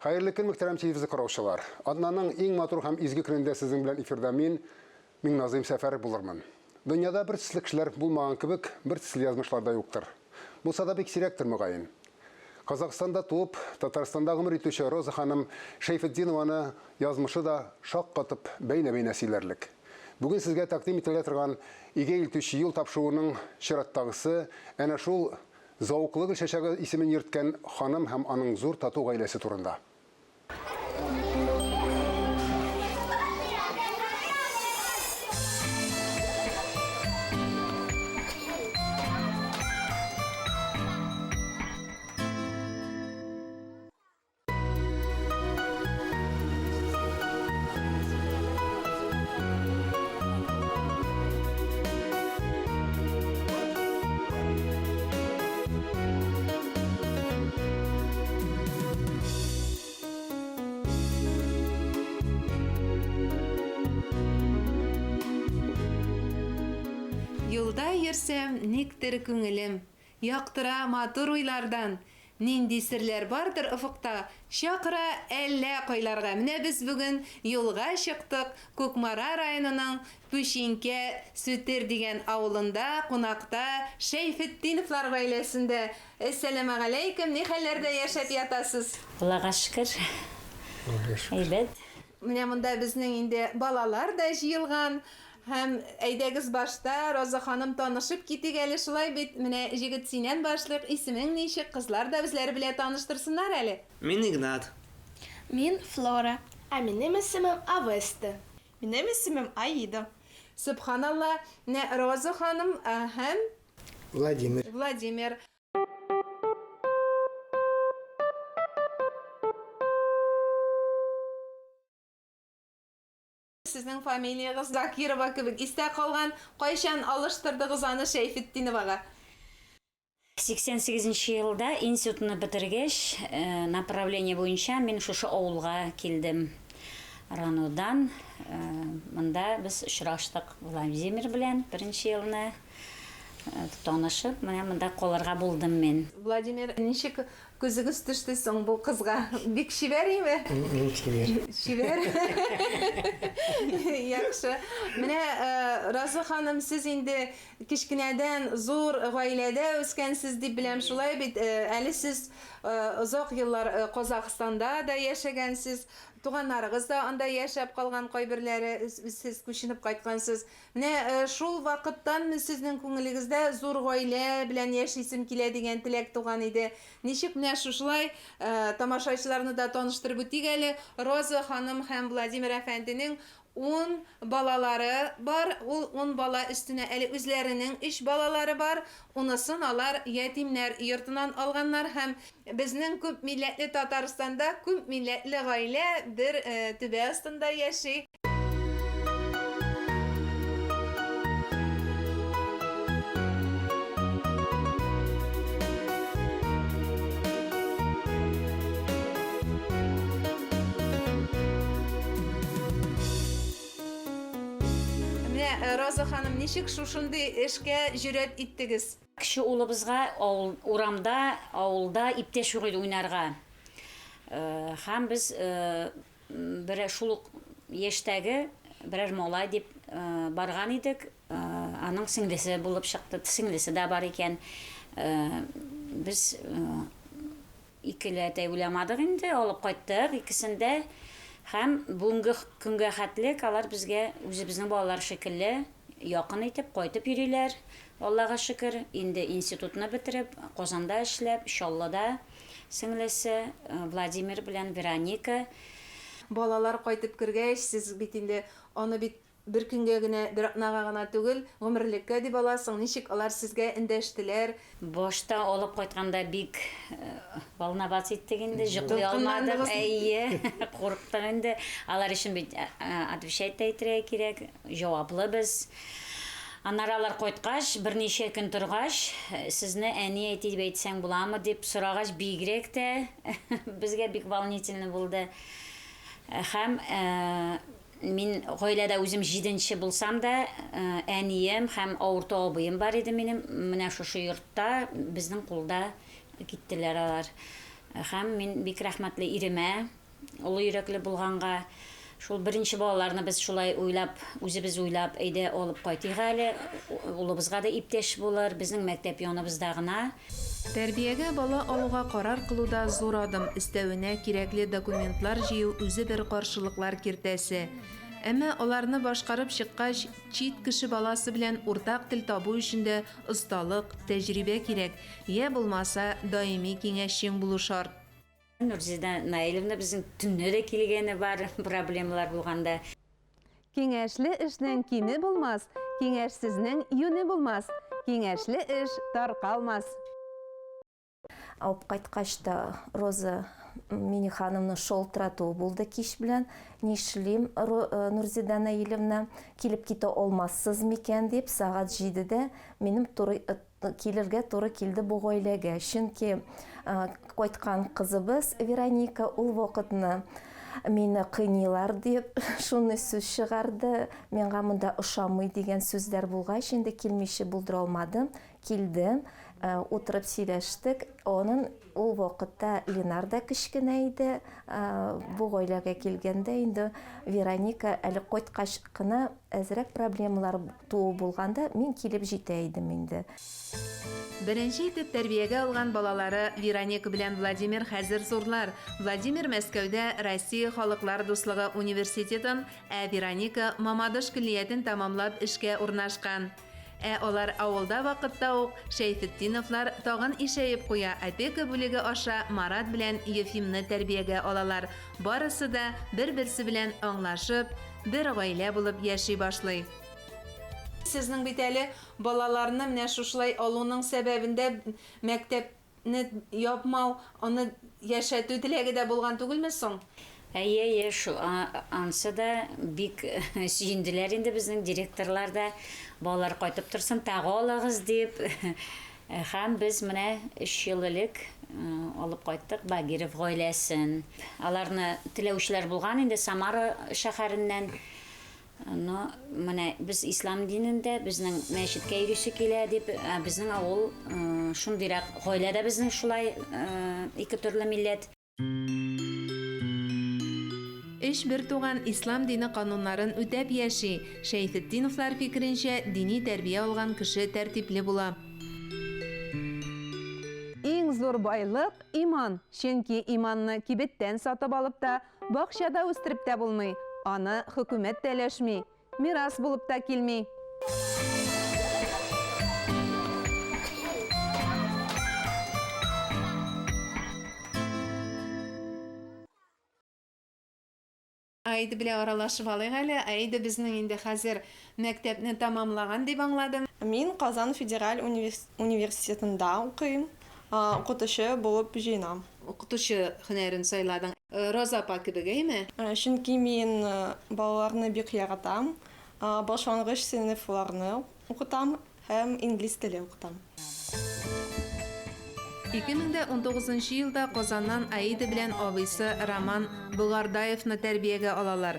Хәерле көн, мөхтәрәм телевизор караучылар. Атнаның иң матур һәм изге көнендә сезнең белән эфирда мин, Миңназыйм Сәфәров булырмын. Дөньяда бер төсле кешеләр булмаган кебек, бер төсле язмышлар да юктыр. Булса да бик сирәктер, мөгаен. Казахстанда туып, Татарстанда гомер итүче Роза ханым Шәйфетдинованы язмышы да шаккатып, бәйнә-бәйнә сөйләрлек. Бүген сезгә тәкъдим ителә торган Өйгә илтүче юл тапшыруының чираттагысы әнә шул Зәвыклы гөл чәчәге исемен йөрткән ханым һәм аның зур тату гаиләсе турында. Юлда йөрсәм, никтер күңелем Яктыра матур уйлардан. Нинди серләр бардыр офыкта, Чакыра әллә кайларга. Менә без бүген юлга чыктык, Кукмара районының Пүчинкә Сүтер дигән авылында кунакта Шәйфетдиновлар гаиләсендә. Әссәламәгаләйкем, ни хәлләрдә яшәп ятасыз? Аллага шөкер, әйбәт. Менә монда безнең инде балалар да җыелган. Һәм әйдәгез башта, Роза ханым, танышып китик әле, шулай бит? Менә, җегет, синнән башлыйк, исемең ничек, кызлар да үзләре белән таныштырсыннар әле. Мин Игнат. Мин Флора. Ә минем исемем Авеста. Минем исемем Аида. Сөбханалла, менә Роза ханым һәм. Владимир. Владимир. Сезнең фамилиягез Закирова кебек истә калган. Кайчан алыштырдыгыз аны Шәйфетдиновага? 88 нче елда институтны бетергәч, направление буенча мин шушы авылга килдем. РАНОдан. Монда без очраштык Владимир белән беренче елны. Танышып, менә монда калырга булдым мин. Владимир, ничек күзегез төште соң бу кызга? Бик чибәр име? Чибәр. Чибәр. Яхшы. Менә, Роза ханым, сез инде кечкенәдән зур гаиләдә үскәнсез дип беләм, шулай бит? Әле сез озак еллар Казахстанда да яшәгәнсез, туганнарыгыз да анда яшәп калган кайберләре, сез күченеп кайткансыз. Менә шул вакыттанмы сезнең күңелегездә зур гаилә белән яшисем килә дигән теләк туган иде? Ничек менә шушылай тамашачыларны да таныштырып үтик әле, Роза ханым һәм Владимир әфәнденең ун балалары бар, ул ун бала өстенә әле үзләренең өч балалары бар, унысын алар ятимнәр йортыннан алганнар һәм безнең күп милләтле Татарстанда күп милләтле гаилә бер түбә астында яши. Менә, э, Роза ханым, ничек шушындый эшкә җөрьәт иттегез? Кече улыбызга авыл, урамда, авылда иптәш юк иде уйнарга. Э, һәм без э, Берәр шул ук яшьтәге берәр малай дип барган идек. Аның сеңлесе булып чыкты. Сеңлесе дә бар икән. Без икеләтә уйламадык инде, алып кайттык икесен дә. Һәм бүгенге көнгә хәтлек алар безгә үзебезнең балалар шикелле якын итеп кайтып йөриләр. Аллага шөкер, инде институтны бетереп, Казанда эшләп, Чаллыда Сеңлесе, Владимир белән Вероника. Балалар кайтып кергәч, сез бит инде аны бит бер көнгә генә, бер атнага гына түгел, гомерлеккә дип аласың. Ничек алар сезгә эндәштеләр? Башта алып кайтканда бик волноваться иттек инде, җоклый алмадык. Әйе, курыктык инде. Алар өчен бит отвечать та итәргә кирәк. Җаваплы без. Аннары алар кайткач, берничә көн торгач, сезне әни, әти дип әйтсәң буламы дип сорагач, бигрәк тә безгә бик волнительно булды. Һәм мин гаиләдә үзем җиденче булсам да, әнием һәм авырту абыем бар иде минем. Менә шушы йортта, безнең кулда киттеләр алар. Һәм мин бик рәхмәтле иремә, олы йөрәкле булганга. Шул беренче балаларны без шулай уйлап, үзебез уйлап, әйдә алып кайтыйк әле, улыбызга да иптәш булыр, безнең мәктәп яныбызда гына. Тәрбиягә бала алуга карар кылу да зур адым, өстәвенә кирәкле документлар җыю үзе бер каршылыклар киртәсе. Әмма аларны башкарып чыккач, чит кеше баласы белән уртак тел табу өчен дә осталык, тәҗрибә кирәк, йә булмаса, даими киңәшчең булу шарт. Нурзида Наилевна безнең төнне дә килгәне бар, проблемалар булганда. Киңәшле эшнең киме булмас, киңәшсезнең юне булмас. Киңәшле эш таркалмас. Алып кайткач та Роза Минихановна шалтыратуы булды кич белән. Нишлим, Нурзида Наилевна, килеп китә алмассыз микән дип, сәгать 7-дә минем туры килергә туры килде бу гаиләгә. Чөнки кайткан кызыбыз Вероника ул вакытны мине кыйныйлар дип шундый сүз чыгарды. Миңа монда ошамый дигән сүзләр булгач, инде килмичә булдыра алмадым. Килдем, утырып сөйләштек. Анын ул вакытта Ленар да кечкенә иде. Бу гаиләгә килгәндә инде Вероника әле кайткач кына әзрәк проблемалар туу булганда мин килеп җитә идем инде. Беренче итеп тәрбиягә алган балалары Вероника белән Владимир хәзер зурлар. Владимир Мәскәүдә Россия халыклар дуслыгы университетын, ә Вероника Мамадыш көллиятен тәмамлап эшкә урнашкан. Ә алар авылда вакытта ук Шәйфетдиновлар тагын ишәеп куя, опека бүлеге аша Марат белән Ефимны тәрбиягә алалар. Барысы да бер-берсе белән аңлашып, бер гаилә булып яши башлый. Сезнең бит әле балаларны менә шушылай алуның сәбәбендә мәктәп Не япмау, аны яшәтү теләге дә булган түгелме соң? Әйе, әйе, шу, ансы да бик сөенделәр инде безнең директорлар да. Балалар кайтып торсын, тагы алыгыз дип. Һәм без менә өч ел элек алып кайттык Багиров гаиләсен. Аларны теләүчеләр булган инде Самара шәһәреннән. Но менә без ислам динендә, безнең мәчеткә йөрисе килә дип, ә безнең авыл шундыйрак гаилә дә безнең шулай ике төрле милләт. Өч бертуган ислам дине кануннарын үтәп яши. Шәйхетдиновлар фикеренчә, дини тәрбия алган кеше тәртипле була. Иң зур байлык, иман, чөнки иманны кибеттән сатып алып та, Бакчада үстереп тә булмый, аны хөкүмәт тә өләшми, мирас булып та килми. Аида белән аралашып алыйк әле. Аида безнең инде хәзер мәктәпне тәмамлаган дип аңладым. Мин Казан федераль университетында укыйм, укытучы булып җыенам. Укытучы һөнәрен сайладың. Роза апа кебек, әйме? Чөнки мин балаларны бик яратам. Башлангыч сыйныфларны укытам һәм инглиз теле укытам. 2019 нчы елда Казаннан Аида белән абыйсы Роман Богардаевны тәрбиягә алалар.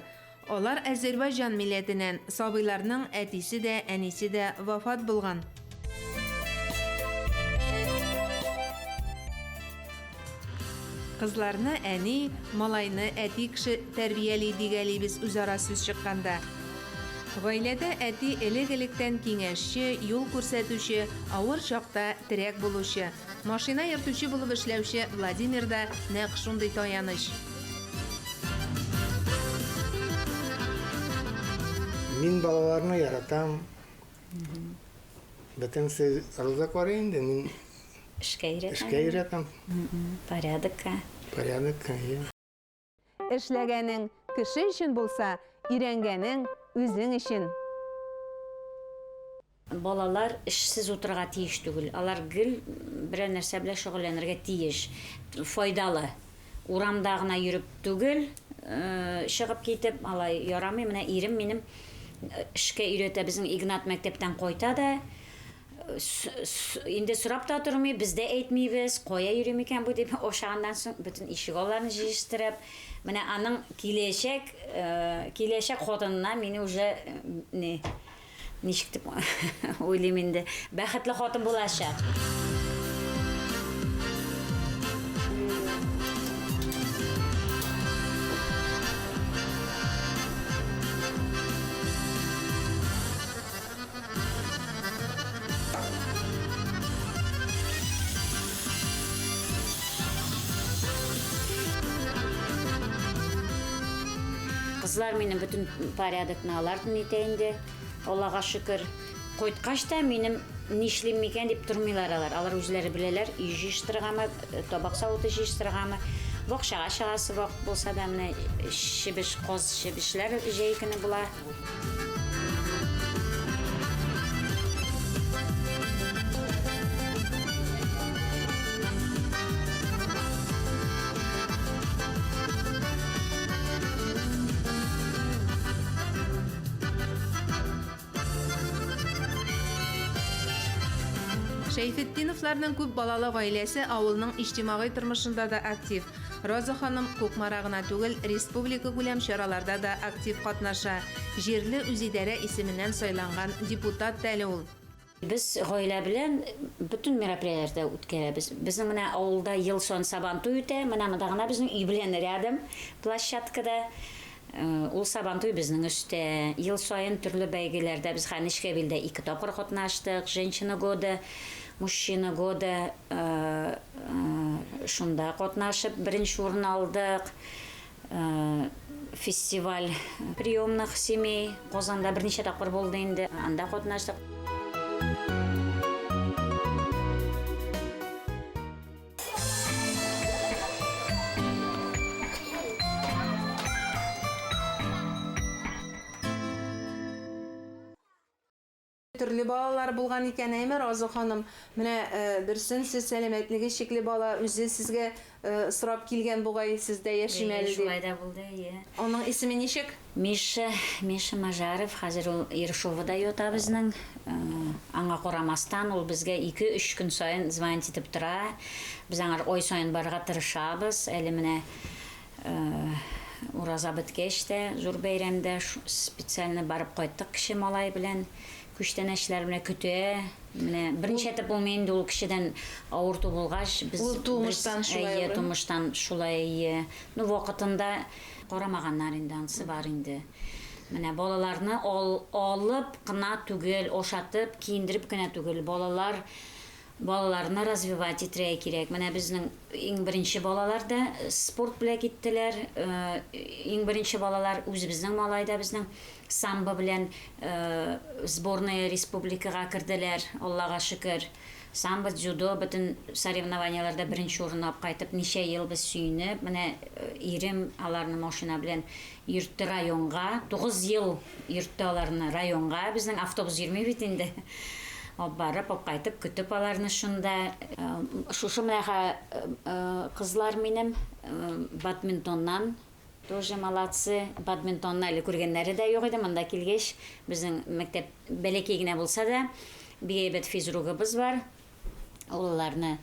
Алар әзербайҗан милләтеннән, сабыйларның әтисе дә, әнисе дә вафат булган. Кызларны әни, малайны әти кеше тәрбияли дигәлибез үзара сүз чыкканда. Гаиләдә әти элек-электән киңәшче, юл күрсәтүче, авыр чакта терәк булучы. Машина йөртүче булып эшләүче Владимир да нәкъ шундый таяныч. Мин балаларны яратам. Бөтенесе Роза карый инде, мин Эшкә өйрәтәм. Эшкә өйрәтәм. Порядокка. Порядокка, иә. Эшләгәнең кеше өчен булса, өйрәнгәнең үзең өчен. Балалар эшсез утырырга тиеш түгел. Алар гел берәр нәрсә белән шөгыльләнергә тиеш. Файдалы. Урамда гына йөреп түгел, чыгып китеп, алай ярамый. Менә ирем минем эшкә өйрәтә. Безнең Игнат мәктәптән кайта да, инде сорап та тормый, без дә әйтмибез, кая йөри микән бу дип, ашаганнан соң бөтен ишек алларын җыештырып, менә аның киләчәк, киләчәк хатынына мине уже не Ничек дип уйлыйм инде. Бәхетле хатын булачак. Кызлар минем бөтен порядокны алар нитә инде. Аллага шөкер. Кайткач та минем нишлим микән дип тормыйлар алар. Алар үзләре беләләр, өй җыештырыргамы, табак савыты җыештырыргамы. Бакчага чыгасы вакыт булса да, менә чебеш, каз чебешләр җәй көне була. Шәйфетдиновларның күп балалы гаиләсе авылның иҗтимагый тормышында да актив. Роза ханым Кукмара гына түгел, республикакүләм чараларда да актив катнаша. Җирле үзидарә исеменнән сайланган депутат та әле ул. Без гаилә белән бөтен мероприяләр дә үткәрәбез. Безнең менә авылда ел саен Сабантуй үтә. Менә монда гына безнең өй белән рядом площадкада. Ул Сабантуй безнең өстә. Ел саен төрле бәйгеләрдә без хәзер Нечкәбилдә ике тапкыр катнаштык. Женщина года, мужчина года шунда катнашып беренче урын алдык. Фестиваль приемных семей Казанда берничә тапкыр булды инде, анда катнаштык. Төрле балалар булган икән, әйме, Роза ханым? Менә берсен сез сәламәтлеге чикле бала үзе сезгә сорап килгән бугай, сездә яшим әле дип. Шулай да булды, әйе. Аның исеме ничек? Миша, Миша Мажаров, хәзер ул Ершовода ята безнең. Аңа карамастан, ул безгә ике-өч көн саен звонить итеп тора. Без аңар ай саен барырга тырышабыз. Әле менә Ураза беткәч тә, зур бәйрәмдә специально барып кайттык кече малай белән. Күчтәнәчләр менә көтә. Менә берничә тип булмый инде ул кешедән авырту булгач, без Ул тумыштан шулай. Әйе, тумыштан шулай, әйе. Ну, вакытында карамаганнар инде, ансы бар инде. Менә балаларны алып кына түгел, ашатып, киендереп кенә түгел, балалар Балаларны развивать итергә кирәк. Менә безнең иң беренче балалар да спорт белән киттеләр. Иң беренче балалар үзебезнең малай да безнең самбо белән сборная республикага керделәр, Аллага шөкер. Самбо, дзюдо бөтен соревнованиеләрдә беренче урын алып кайтып, ничә ел без сөенеп, менә ирем аларны машина белән йөртте районга. 9 ел Йөртте аларны районга, безнең автобус йөрми бит инде. Алып барып, алып кайтып, көтеп аларны шунда. Шушы менә кызлар минем бадминтоннан тоже молодцы. Бадминтонны әле күргәннәре дә юк иде. Монда килгәч, безнең мәктәп бәләкәй генә булса да, бик әйбәт физругыбыз бар. Ул аларны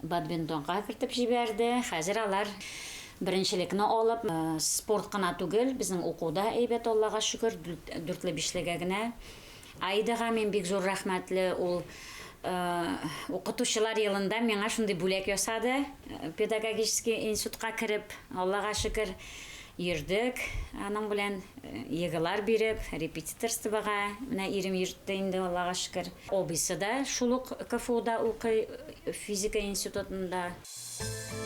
бадминтонга кертеп җибәрде. Хәзер алар беренчелекне алып, спорт кына түгел, безнең уку да әйбәт, Аллага шөкер, дүртле бишлегә генә. Аидага мин бик зур рәхмәтле, ул укытучылар елында миңа шундый бүләк ясады, педагогический институтка кереп, Аллага шөкер, йөрдек аның белән, ЕГЭлар биреп, репетиторствога, менә ирем йөртте инде, Аллага шөкер. Абыйсы да шул ук КФУда укый, физика институтында.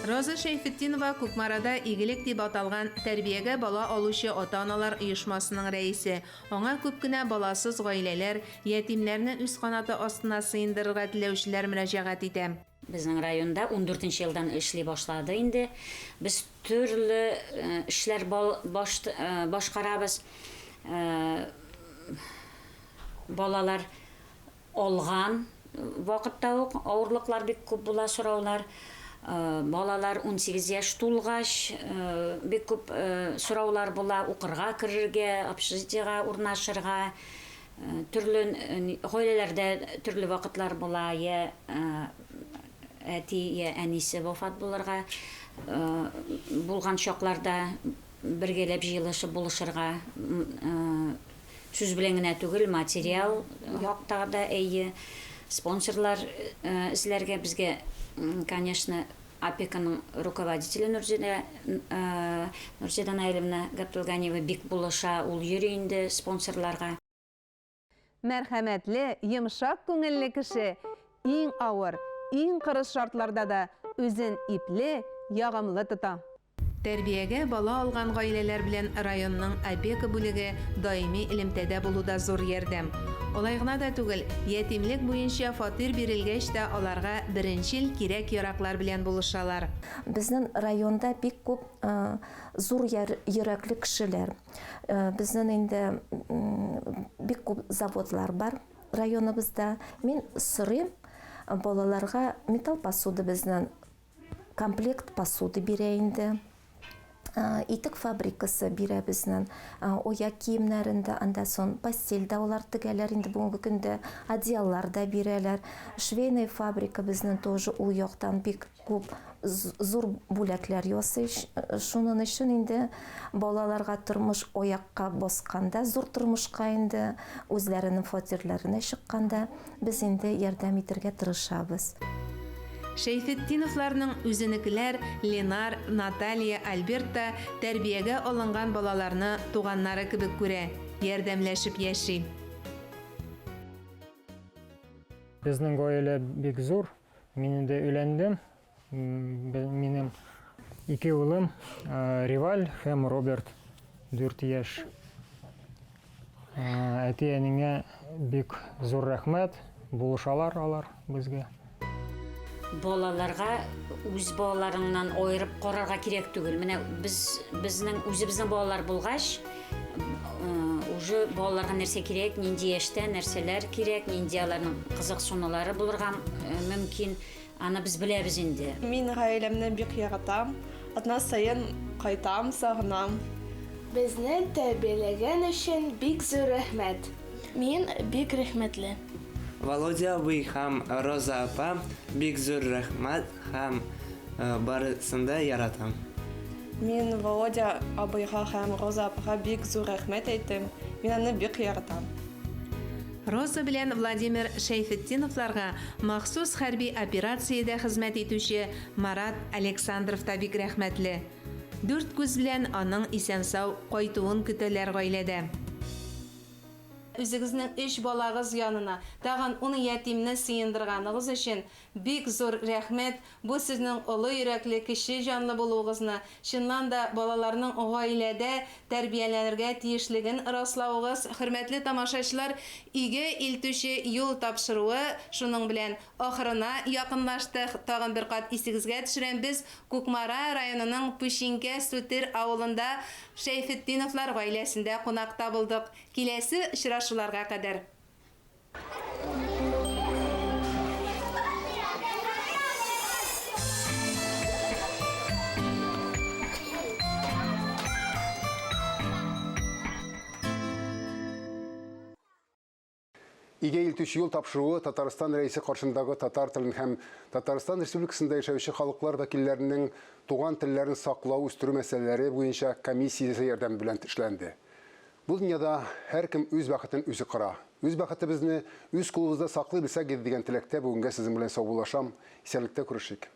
Роза Шәйфетдинова Кукмарада Игелек дип аталган тәрбиягә бала алучы ата-аналар оешмасының рәисе. Аңа күп кенә баласыз гаиләләр, ятимнәрне үз канаты астына сыендырырга теләүчеләр мөрәҗәгать итә. Безнең районда ундүртенче елдан эшли башлады инде. Без төрле эшләр башкарабыз. Балалар алган вакытта ук авырлыклар бик күп була, сораулар. Балалар 18 яшь тулгач, бик күп сораулар була, укырга керергә, общежитиега урнашырга. Төрле гаиләләрдә төрле вакытлар була, я әти, я әнисе вафат булырга булган чакларда бергәләп җыелышып булышырга Сүз белән генә түгел, материал якта да, әйе, спонсорлар эзләргә безгә, конечно, опеканың руководителе Нурзидә, Нурзидә Наилевна Габделганиева бик булыша, ул йөри инде спонсорларга. Мәрхәмәтле, йомшак күңелле кеше иң авыр, иң кырыс шартларда да үзен ипле, ягымлы тота. Тәрбиягә бала алган гаиләләр белән районның опека бүлеге даими элемтәдә булу да зур ярдәм. Алай гына да түгел, ятимлек буенча фатир бирелгәч тә аларга беренчел кирәк-яраклар белән булышалар. Безнең районда бик күп зур йөрәкле кешеләр. Безнең инде бик күп заводлар бар районыбызда. Мин сорыйм балаларга металл посуда безнең комплект посуды бирә инде. Итек фабрикасы бирә безнең. Оя киемнәрен дә, анда сон постель дә алар тегәләр инде бүгенге көндә, одеяллар да бирәләр. Швейная фабрика безнең тоже ул яктан бик күп зур бүләкләр ясый. Шунын өчен инде балаларга тормыш аякка басканда, зур тормышка инде үзләренең фатирләренә чыкканда Без инде ярдәм итәргә тырышабыз. Шәйхетдиновларның үзенекеләр Ленар, Наталья, Альберт та тәрбиягә алынган балаларны туганнары кебек күрә, ярдәмләшеп яши. Безнең гаилә бик зур. Мин инде өйләндем. Минем ике улым, Риваль һәм Роберт, 4 яшь. Әти-әниңә бик зур рәхмәт, булышалар алар безгә. Балаларга үз балаларыңнан аерып карарга кирәк түгел. Менә без безнең үзебезнең балалар булгач, уже балаларга нәрсә кирәк, нинди яшьтә нәрсәләр кирәк, нинди аларның кызыксынулары булырга мөмкин. Аны без беләбез инде. Мин гаиләмне бик яратам. Атна саен кайтам, сагынам. Безне тәрбияләгән өчен бик зур рәхмәт. Мин бик рәхмәтле. Володя абый һәм Роза апа бик зур рәхмәт һәм барысын да яратам. Мин Володя абыйга һәм Роза апага бик зур рәхмәт әйтәм. Мин аны бик яратам. Роза белән Владимир Шәйфетдиновларга махсус хәрби операциядә хезмәт итүче Марат Александров та бик рәхмәтле. Дүрт күз белән аның исән-сау кайтуын көтәләр гаиләдә. Үзегезнең өч балагыз янына тагын ун ятимне сыендырганыгыз өчен Бик зур рәхмәт, бу сезнең олы йөрәкле, кече җанлы булуыгызны, чыннан да балаларның гаиләдә тәрбияләнергә тиешлеген раславыгыз. Хөрмәтле тамашачылар, өйгә илтүче юл тапшыруы шуның белән ахырына якынлаштык. Тагын бер кат исегезгә төшерәм, без Кукмара районының Пүчинкә Сүтер авылында Шәйфетдиновлар гаиләсендә кунакта булдык. Киләсе очрашуларга кадәр! Игә илтүче юл тапшыруы Татарстан Рәисе каршындагы татар телен һәм Татарстан Республикасында яшәүче халыклар вәкилләренең туган телләрен саклау, үстерү мәсьәләләре буенча комиссиясе ярдәме белән эшләнде. Бу дөньяда һәркем үз бәхетен үзе кора. Үз бәхетебезне үз кулыбызда саклый белсәк иде дигән теләктә бүгенгә сезнең белән саубуллашам. Исәнлектә күрешик.